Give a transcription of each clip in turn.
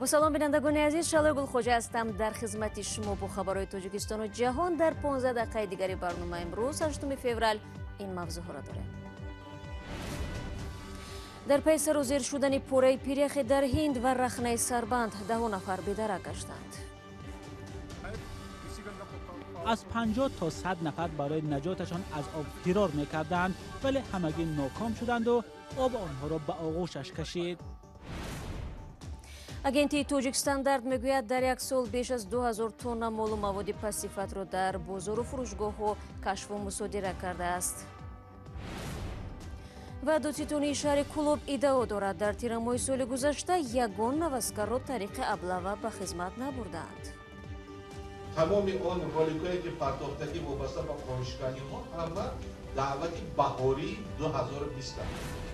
Бо салом, бинандагони азиз, Шалои Гулхоҷа ҳастам дар хизмати шумо бо хабарҳои Тоҷикистону ҷаҳон. Дар 15 дақиқаи дигари барнома имрӯз, 8 феврал, ин мавзӯъҳоро дорем. Дар пайи сарозер шудани пораи пиряхе дар Ҳинд ва рахнаи сарбанд даҳо нафар бедарак гаштанд. Аз 50 то 100 нафар барои наҷоташон аз об фирор мекарданд, вале ҳамагӣ ноком шуданду об онҳоро ба оғӯшаш кашид. Агентии Тоҷикстандарт мегӯяд, дар як сол беш аз 2000 тонна молу маводи пастсифатро дар бозору фурӯшгоҳҳо кашфу мусодира кардааст. Ва додситонии шаҳри Кӯлоб иддао дорад, дар тирамоҳи соли гузашта ягон наваскарро тариқи облава ба хизмат набурдаанд. Тамоми он роликҳое, ки партофтагӣ вобаста ба қонуншиканиҳо, ҳама даъвати баҳории 2020.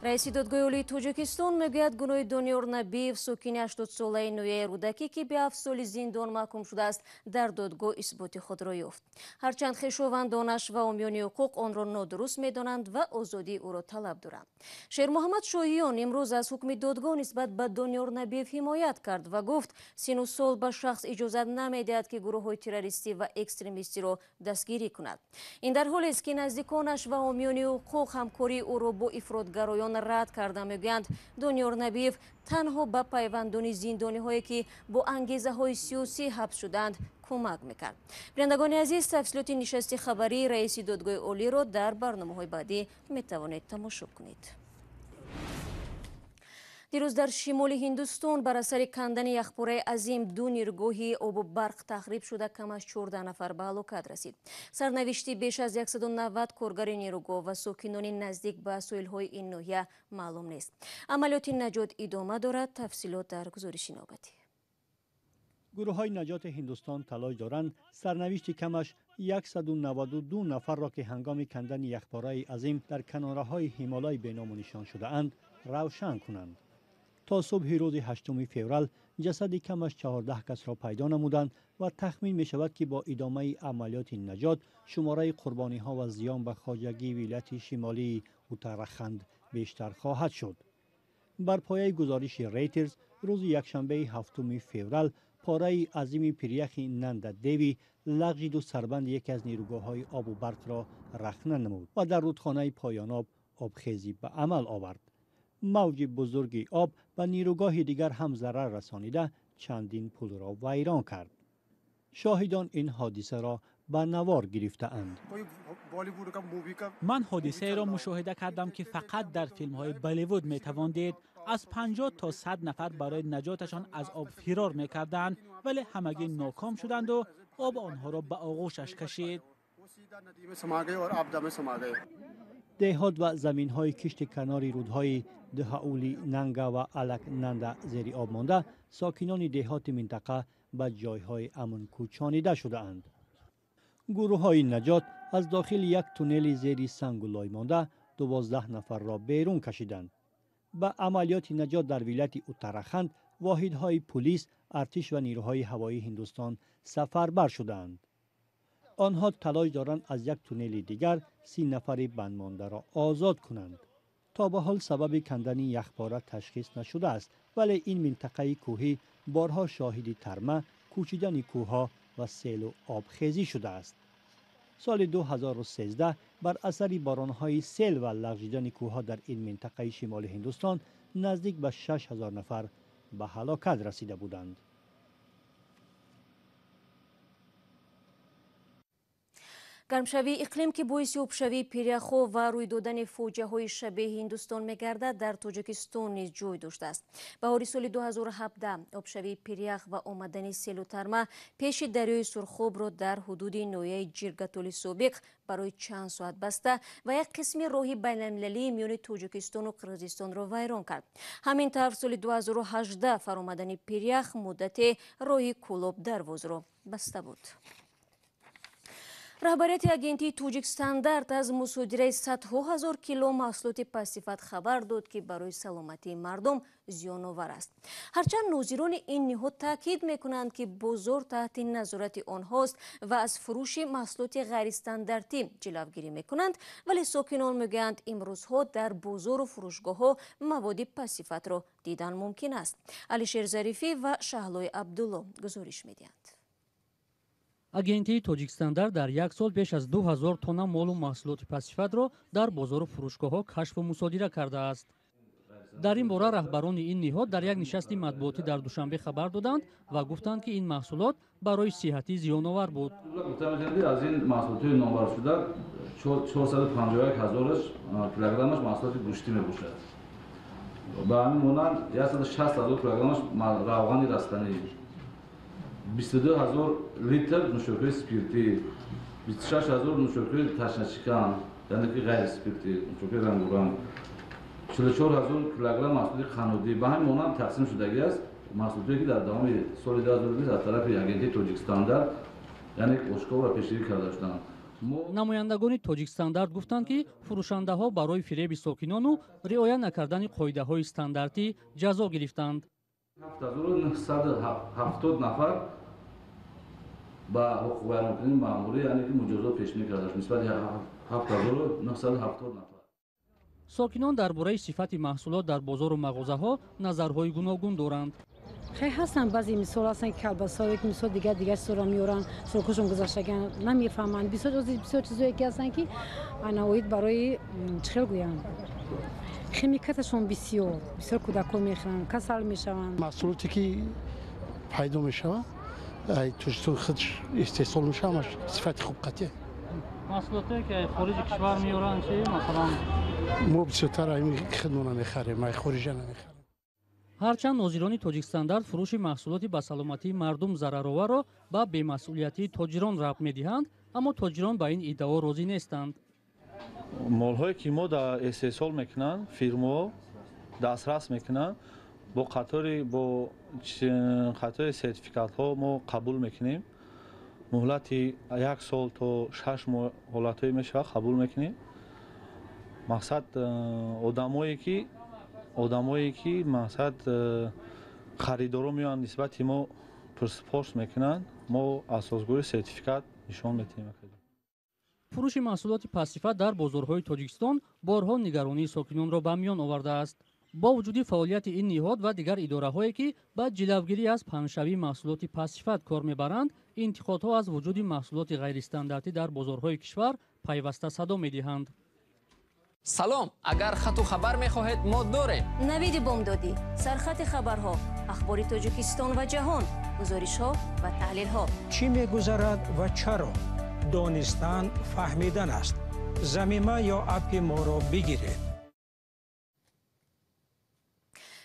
Раиси Додгоҳи Олии Тоҷикистон мегӯяд, гуноҳи Дониёр Набиев, сокини 80-солаи ноҳияи Рӯдакӣ, ки ба 7 соли зиндон маҳкум шудааст, дар додгоҳ исботи худро ёфт. Ҳарчанд хешовандонаш ва ҳомиёни ҳуқуқ онро нодуруст медонанд ва озодии ӯро талаб доранд. Шермуҳаммад Шоҳиён имрӯз аз ҳукми додгоҳ нисбат ба Дониёр Набиев ҳимоят кард ва гуфт, сину сол ба шахс иҷозат намедиҳад, ки гурӯҳҳои террористӣ ва экстремистиро дастгирӣ кунад. Ин дар ҳолест, ки наздиконаш ва ҳомиёни ҳуқуқ ҳамкории ӯро бо ифротгароён рад карда, мегӯянд, Дониёр Набиев танҳо ба пайвандони зиндониҳое, ки бо ангезаҳои сиёсӣ ҳабс шудаанд, кӯмак мекард. Бинандагони азиз, тафсилоти нишасти хабарии раиси Додгоҳи Олиро дар барномаҳои баъдӣ метавонед тамошо кунед. Дирӯз дар шимоли Ҳиндустон бар асари кандани яхпораи азим ду ниргоҳи обу барқ тахриб шуда, кам аз 14 нафар ба ҳалокат расид. Сарнавишти беш аз 190 коргари нерӯгоҳ ва сокинони наздик ба соҳилҳои ин ноҳия маълум нест. Амалиёти наҷот идома дорад. Тафсилот дар гузориши навбатӣ. Гурӯҳҳои наҷоти Ҳиндустон талош доранд сарнавишти камаш 192 нафарро, ки ҳангоми кандани яхпораи азим дар канораҳои Ҳимолай беному нишон шудаанд, равшан кунанд. То субҳи рӯзи 8 феврал ҷасади камаш 14 касро пайдо намуданд ва тахмин мешавад, ки бо идомаи амалиёти наҷот шумораи қурбониҳо ва зиён ба хоҷагии вилояти шимолии Уттараханд бештар хоҳад шуд. Бар пояи гузориши Рейтерс, рӯзи якшанбеи 7 феврал пораи азими пиряхи Нанда Деви лағжиду сарбанди яке аз нерӯгоҳҳои обу барқро рахна намуд ва дар рудхонаи поёноб обхезӣ ба амал овард. Мавҷи бузурги об ба нерӯгоҳи дигар ҳам зарар расонида, чандин пулро вайрон кард. Шоҳидон ин ҳодисаро ба навор гирифтаанд. Ман ҳодисаеро мушоҳида кардам, ки фақат дар филмҳои Болливуд метавон дид. Аз 50 то 100 нафар барои наҷоташон аз об фирор мекарданд, вале ҳамагӣ ноком шуданду об онҳоро ба оғӯшаш кашид. Деҳот ва заминҳои кишти канори рудҳои Дҳаули Нанга ва Алак Нанда зери об монда, сокинони деҳоти минтақа ба ҷойҳои амн кӯчонида шудаанд. Гурӯҳҳои наҷот аз дохили як туннели зери сангу лой монда 12 нафарро берун кашиданд. Ба амалиёти наҷот дар вилояти Уттараханд воҳидҳои пулис, артиш ва нерӯҳои ҳавоии Ҳиндустон сафарбар шудаанд. Онҳо талош доранд аз як туннели дигар 30 нафари бандмондаро озод кунанд. То ба ҳол сабаби кандани яхпора ташхис нашудааст, вале ин минтақаи кӯҳӣ борҳо шоҳиди тарма, кӯчидани кӯҳҳо ва селу обхезӣ шудааст. Соли 2013 бар асари боронҳои сел ва лағжидани кӯҳҳо дар ин минтақаи шимоли Ҳиндустон наздик ба 6000 нафар ба ҳалокат расида буданд. Гармшавии иқлим, ки боиси обшавии пиряхҳо ва рӯй додани фоҷиаҳои шабеҳи Ҳиндустон мегардад, дар Тоҷикистон низ ҷой доштааст. Баҳори соли 2017 обшавии пирях ва омадани селу тарма пеши дарёи Сурхобро дар ҳудуди ноҳияи Ҷиргатоли собиқ барои чанд соат баста ва як қисми роҳи байналмилалии миёни Тоҷикистону Қирғизистонро вайрон кард. Ҳамин тавр, соли 2018 фаромадани пирях муддате роҳи Кӯлоб Дарвозро баста буд. Раҳбарияти агентии Тоҷикстандарт аз мусодираи садҳо ҳазор кило маҳсулоти пастсифат хабар дод, ки барои саломатии мардум зиёновар аст. Ҳарчанд нозирони ин ниҳод таъкид мекунанд, ки бозор таҳти назорати онҳост ва аз фурӯши маҳсулоти ғайристандартӣ ҷилавгирӣ мекунанд, вале сокинон мегӯянд, имрӯзҳо дар бозору фурӯшгоҳҳо маводи пастсифатро дидан мумкин аст. Алишер Зарифӣ ва Шаҳлои Абдулло гузориш медиҳанд. Агентии Тоҷикстандарт дар як сол беш аз 2000 тонна молу маҳсулоти пастсифатро дар бозору фурӯшгоҳҳо кашфу мусодира кардааст. Дар ин бора раҳбарони ин ниҳод дар як нишасти матбуотӣ дар Душанбе хабар доданд ва гуфтанд, ки ин маҳсулот барои сиҳатӣ зиёновар буд. Аз ин маҳсулотҳои номбаршуда 451 ҳазораш килограммаш маҳсулоти гӯштӣ мебошад. Ба ҳамин монанд 160 ҳазор килограммаш равғани растанӣ, 22 ҳазор литр нӯшокиҳои спиртӣ, 26 ҳазор нӯшокиҳои ташнашикан, яъне ки ғайриспиртӣ, нӯшокиҳои рангуранг, 44 ҳазор килограмм маҳсулоти қаннодӣ. Ба ҳамин монанд тақсим шудагӣ аст маҳсулотое, ки дар давоми соли 2020 аз тарафи агентии Тоҷикстандарт, яъне ошкор ва пешгирӣ карда шуданд. Намояндагони Тоҷикстандарт гуфтанд, ки фурӯшандаҳо барои фиреби сокинону риоя накардани қоидаҳои стандартӣ ҷазо гирифтанд. 7970 нафар ба ҳуқуқвайронкунии маъмурӣ, яъне ки муҷозот пешбинӣ карда шуд нисбати 7970 нафар. Сокинон дар бораи сифати маҳсулот дар бозору мағозаҳо назарҳои гуногун доранд. Хеле ҳастанд, баъзе мисол ҳастанд, ки колбасаое, ки мисол дигар дигар чизҳоро меоранд, срокашон гузаштагиан намефаҳманд. Бисёр бисёр чизое ки ҳастанд, ки анаоид барои чӣ хел гӯянд, химикаташон бисёр бисёр, кӯдакҳо мехӯранд, касал мешаванд. Маҳсулоте ки пайдо мешавад, Тоҷикистон худш истеҳсол мешавад, ҳамаш сифати хуб қатъия. Маҳсулотое ки хориҷи кишвар меоранд чи, масалан? Мо бисёртар худмона мехарем, хориҷа намехарем. Ҳарчанд нозирони Тоҷикстандарт фурӯши маҳсулоти ба саломатии мардум зарароварро ба бемасъулиятии тоҷирон рабт медиҳанд, аммо тоҷирон ба ин иддао розӣ нестанд. Молҳое ки мо дар истеҳсол мекунанд, фирмаҳо дастрас мекунанд, бо қатори сертификатҳо мо қабул мекунем. Муҳлати як сол то 6 моҳ ҳолатҳое мешавад, қабул мекунем. Мақсад, одамое ки мақсад, харидоро меоянд, нисбати мо пурсупорс мекунанд, мо асосгӯи сертификат нишон медиҳем. Фурӯши маҳсулоти пастсифат дар бозорҳои Тоҷикистон борҳо нигаронии сокинонро ба миён овардааст. Бо вуҷуди фаъолияти ин ниҳод ва дигар идораҳое, ки ба ҷилавгирӣ аз паҳншавии маҳсулоти пастсифат кор мебаранд, интиқодҳо аз вуҷуди маҳсулоти ғайристандартӣ дар бозорҳои кишвар пайваста садо медиҳанд. Салом, агар хату хабар мехоҳед, мо дорем. Навиди бомдодӣ, сархати хабарҳо, ахбори Тоҷикистон ва ҷаҳон, гузоришҳо ва таҳлилҳо. Чӣ мегузарад ва чаро? Донистан фаҳмидан аст. Замима ё аппи моро бигиред.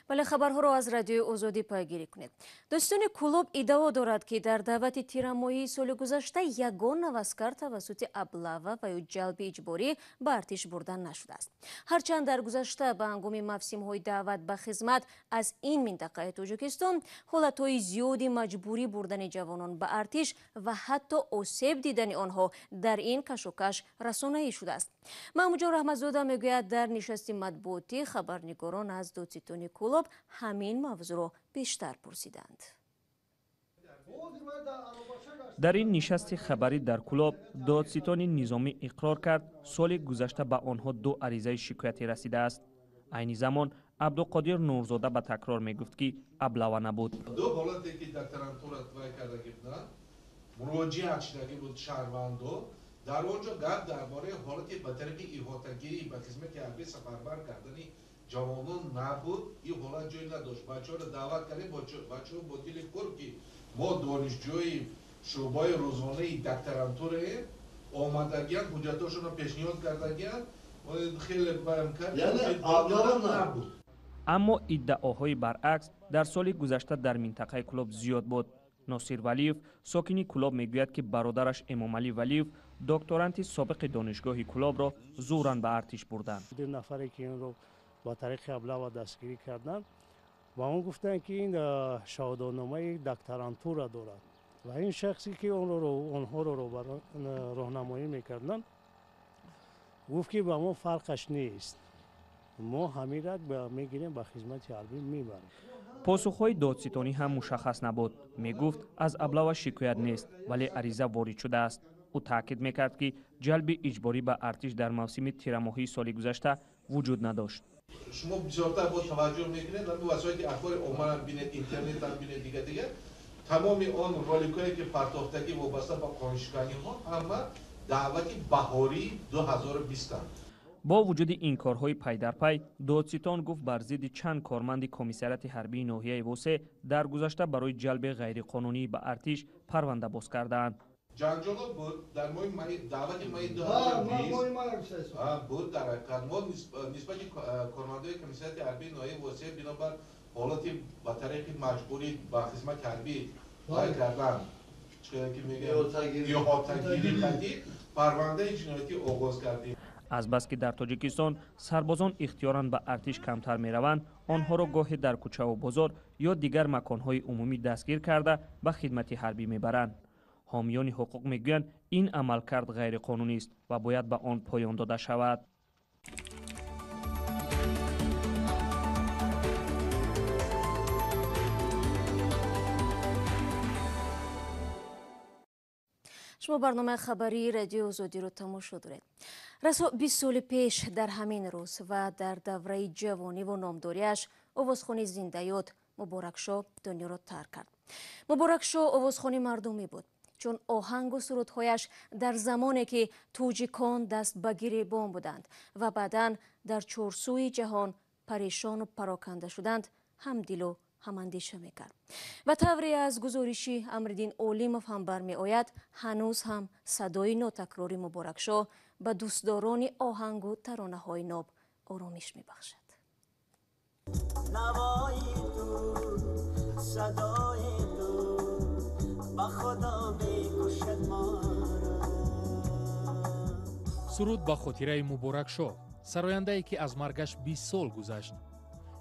Вале хабарҳоро аз Радиои Озодӣ пайгирӣ кунед. Додситони Кӯлоб иддао дорад, ки дар даъвати тирамоҳии соли гузашта ягон наваскар тавассути облава ва ё ҷалби иҷборӣ ба артиш бурда нашудааст. Ҳарчанд дар гузашта ба ҳангоми мавсимҳои даъват ба хизмат аз ин минтақаи Тоҷикистон ҳолатҳои зиёди маҷбурӣ бурдани ҷавонон ба артиш ва ҳатто осеб дидани онҳо дар ин кашокаш расонаӣ шудааст. Маҳмудҷон Раҳматзода мегӯяд, дар нишасти матбуотӣ хабарнигорон аз додситони Кӯлоб ҳамин мавзӯъро бештар пурсиданд. Дар ин нишасти хабарӣ дар Кӯлоб додситони низомӣ иқрор кард, соли гузашта ба онҳо ду аризаи шикоятӣ расидааст. Айни замон Абдуқодир Нурзода ба такрор мегуфт, ки облава набуд. Ду ҳолате ки докторантура вай кардагӣ буданд, муроҷиат шудагӣ буд шаҳрвандо, дар он ҷо гап дар бораи ҳолати ба тариқи иҳотагирӣ ба хизмати ҳарбӣ сафарбар кардани ҷавонон набуд. Ин ҳолат ҷой надошт. Бачаҳоро даъват кардем, бачаҳо бо дили пур, ки мо донишҷӯи шӯъбаи рӯзонаи докторантураем, омадагиянд, ҳуҷҷатҳошонро пешниҳод кардагиянд. Хеле баям кард, набуд. Аммо иддаоҳои баръакс дар соли гузашта дар минтақаи Кӯлоб зиёд буд. Носир Валиев, сокини Кӯлоб, мегӯяд, ки бародараш Эмомалӣ Валиев, докторанти собиқи донишгоҳи Кӯлобро зӯран ба артиш бурданд. Ду нафаре ки инро ба тариқи облава дастгирӣ карданд, ба он гуфтанд, ки ин шаҳодатномаи докторантура дорад. Ва ин шахсе ки онҳоро роҳнамоӣ мекарданд, гуфт ки ба мо фарқаш нест, мо ҳамира мегирем, ба хизмати ҳарбӣ мебарем. Посухҳои додситонӣ ҳам мушаххас набуд. Мегуфт, аз аблава шикоят нест, вале ариза ворид шудааст. Ӯ таъкид мекард, ки ҷалби иҷборӣ ба артиш дар мавсими тирамоҳии соли гузашта вуҷуд надошт. Шумо бисёртар бо таваҷҷӯҳ мекунед, васоити ахбори оммаам бинед, интернетам бинед, дига дига, тамоми он роликҳое ки партофтагӣ вобаста ба қонуншиканиҳо, ҳама даъвати баҳории 2020-анд. Бо вуҷуди инкорҳои пайдарпай, додситон гуфт, бар зидди чанд корманди комиссариати ҳарбии ноҳияи Восе дар гузашта барои ҷалби ғайриқонунӣ ба артиш парванда боз кардаанд. Ҷанҷолот буд дар моҳи май, даъвати майи 2020 буд. Дар ҳақиқат мо нисбати кормандои комиссариати ҳарбии ноҳияи Восе бинобар ҳолати ба тариқи маҷбурӣ ба хизмати ҳарбӣ вай кардан, ки мегӯянд, иҳотагирӣ кардӣ, парвандаи ҷиноятӣ оғоз кардем. Азбаски дар Тоҷикистон сарбозон ихтиёран ба артиш камтар мераванд, онҳоро гоҳе дар кӯчаву бозор ё дигар маконҳои умумӣ дастгир карда ба хидмати ҳарбӣ мебаранд. Ҳомиёни ҳуқуқ мегӯянд, ин амалкард ғайриқонунист ва бояд ба он поён дода шавад. Шумо барномаи хабарии Радиои Озодиро тамошо доред. Расо 20 соли пеш дар ҳамин рӯз ва дар давраи ҷавониву номдориаш овозхони зиндаёд Муборакшоҳ дунёро тарк кард. Муборакшоҳ овозхони мардумӣ буд, чун оҳангу сурудҳояш дар замоне ки тоҷикон даст ба гиребон буданд ва баъдан дар чорсӯи ҷаҳон парешону пароканда шуданд, ҳамдилу ҳамандеша мекард. Ва тавре аз гузориши Амриддин Олимов ҳам бармеояд, ҳанӯз ҳам садои нотакрори Муборакшоҳ ба дӯстдорони оҳангу таронаҳои ноб оромиш мебахшад. Навои ту, садои ту, ба Худо мекушад моро. Суруд ба хотираи Муборакшоҳ, сарояндае ки аз маргаш 20 сол гузашт.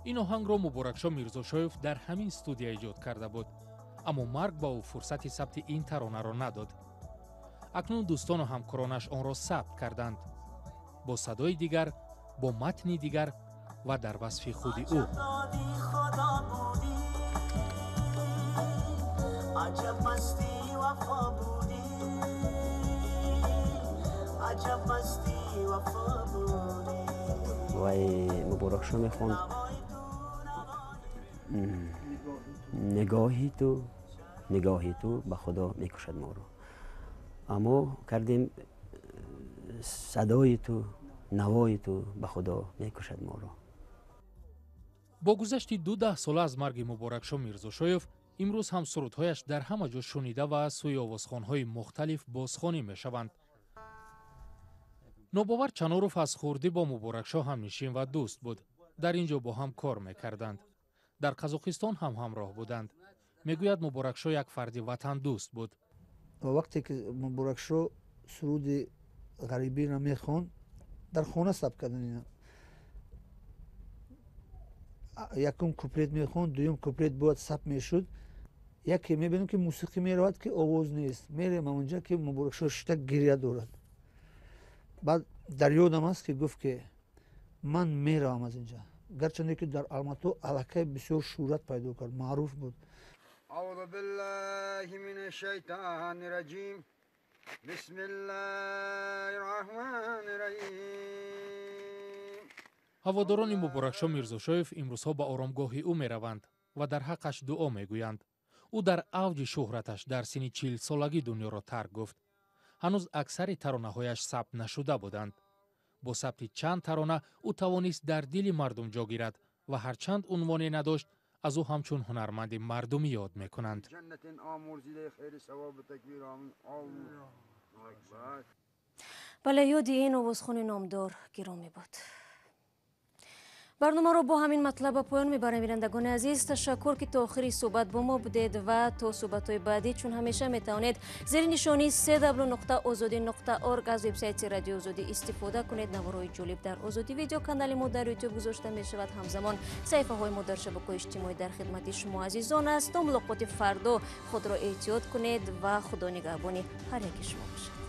Ин оҳангро Муборакшоҳ Мирзошоев дар ҳамин студия эҷод карда буд, аммо марг ба ӯ фурсати сабти ин таронаро надод. Акнун дӯстону ҳамкоронаш онро сабт карданд, бо садои дигар, бо матни дигар ва дар васфи худи ӯ. Вай Муборакшоҳ мехонд: нигоҳи ту, нигоҳи ту ба Худо мекушад моро. Аммо кардем садои ту, навои ту ба Худо мекушад моро. Бо гузашти ду даҳсола аз марги Муборакшоҳ Мирзошоев, имрӯз ҳам сурудҳояш дар ҳама ҷо шунида ва аз сӯи овозхонҳои мухталиф бозхонӣ мешаванд. Нобовар Чаноров аз хурдӣ бо Муборакшоҳ ҳамнишин ва дӯст буд. Дар ин ҷо бо ҳам кор мекарданд. Дар Қазоқистон ҳам ҳамроҳ буданд. Мегӯяд, Муборакшоҳ як фарди ватандӯст буд. Вақте ки Муборакшоҳ суруди ғарибиро мехонд, дар хона сабт кардан ина. Якум куплет мехонд, дуюм куплет бояд сабт мешуд. Яке мебинем, ки мусиқӣ меравад, ки овоз нест. Мерем онҷа, ки Муборакшоҳ шита гиря дорад. Баъд дар ёдам аст, ки гуфт, ки ман меравам аз инҷа. Гарчанде ки дар Алмато аллакай бисёр шӯҳрат пайдо кард, маъруф буд. أعوذ بالله من الشيطان الرجيم، بسم الله الرحمن الرحيم. Ҳаводорони Муборакшоҳ Мирзошоев имрӯзҳо ба оромгоҳи ӯ мераванд ва дар ҳаққаш дуо мегӯянд. Ӯ дар авҷи шӯҳраташ дар синни 40-солагӣ дунёро тарк гуфт. Ҳанӯз аксари таронаҳояш сабт нашуда буданд. Бо сабти чанд тарона ӯ тавонист дар дили мардум ҷо гирад ва ҳарчанд унвоне надошт, аз ӯ ҳамчун ҳунарманди мардумӣ ёд мекунанд. Бале, ёди ин овозхони номдор гиромӣ буд. Барномаро бо ҳамин матлаб ба поён мебарем. Бинандагони азиз, ташаккур, ки то охири суҳбат бо мо будед ва то суҳбатҳои баъдӣ, чун ҳамеша метавонед зери нишонии www.ozodi.org аз вебсайти Радиои Озодӣ истифода кунед. Наворҳои ҷолиб дар Озодӣ Видео, канали мо дар Ютуб, гузошта мешавад. Ҳамзамон саҳифаҳои мо дар шабакаҳои иҷтимоӣ дар хидмати шумо азизон аст. То мулоқоти фардо худро эҳтиёт кунед ва Худо нигаҳбони ҳар яки шумо бошад.